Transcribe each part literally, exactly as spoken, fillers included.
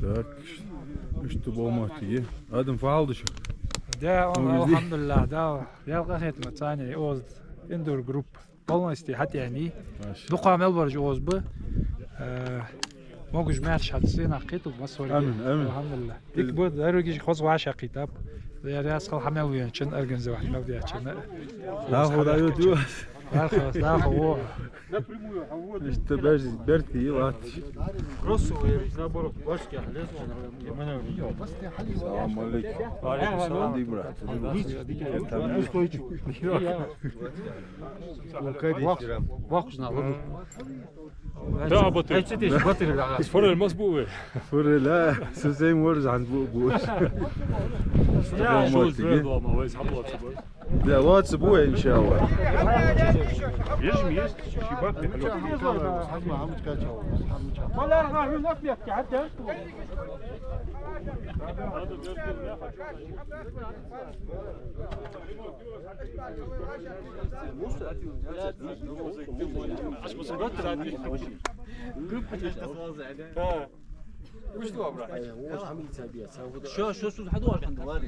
Так, иштта болматиги. Адам фу хьал да шун? Да, он, Могаш дий? Алхьамдулиллахь, да. Ялкъа хетма цани оз индур группа полностью хьатӀаяьннай. Маша. Дукха мел бараш оз ба. Э, могаш маьрша хьаца сенах кхетал масварги. Амин, амин. Алхьамдулиллахь. Дика ба, деррига хоза вӀашагӀкхийтаб. Яр яс хал хьа мел веначун, организовать мел дечун. Да, худа ю, ю. Вархас, да, хо. Иштта беш, берти латташ. Просто говорит, наоборот, башки хьалез, он, я мене. Салам алейкум. Ва алейкум салам. Дик, брат. Устойчивый. Вахуш, вахуш на, вот. Да, а вот ты. Ай, цитиш, вот ты, да. Из форель мас бу вай? Форель, а, совсем морж ан бу, бу. Да, шо из форель дома, вай, схьабла цу бой. Да, лоаца бу, иншаллахь. Ежим есть, шибак, ты, алло. Шо, шо, суд хьадуа, алхьамдулиллахь.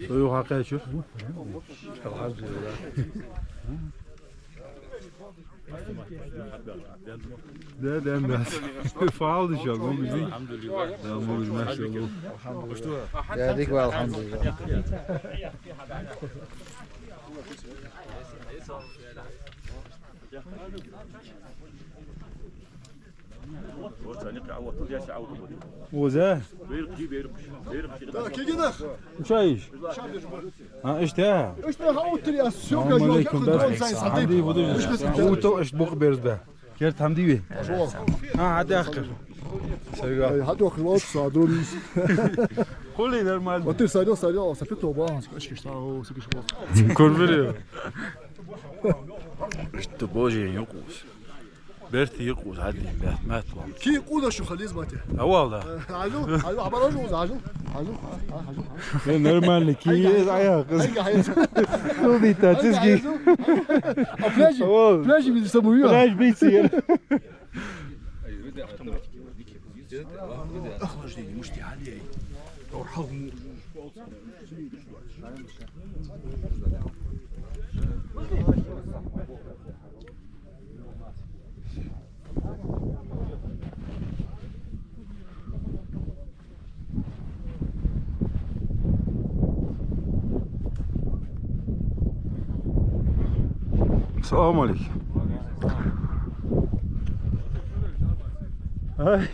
Со юха кхаьчар. Алхьамдулиллахь. Да, да, да. Фу хьал да шун, могаш дий? Алхьамдулиллахь. Да, могаш, машаллахь. Я дика ва, алхьамдулиллахь. Оза? Да, кегинах. Мичай иш? А, иштта? Иштта хьаоттар, я съёмка. Салам алейкум, да. Хьамди, буду. Уто, иштта букъ берзба. Керт хьамди ве? А, хьадахкар. Ай, хьадохкар, вот, са, дурис. Хули нормально. Вот ты садил, садил, сапит оба, скачки, что, о, скачки, что. Корбери. Иштта божий юкъус. Берти юкъус хьадин, бят, мат ван. Ки къуда шу хализ мате? А, валла. Хьажал, хьажал, хьабараш уз, хьажал. Хьажал, хьажал, хьажал. Э, нормально, ки ай, ай, ай, ай, ай. Хул дита, ай, тизги. Хьажал. А пляжи? О. Пляжи бизи самую. Пляж бизи. Охлаждение, мушти, хьалей. Салам алейкум. Ай.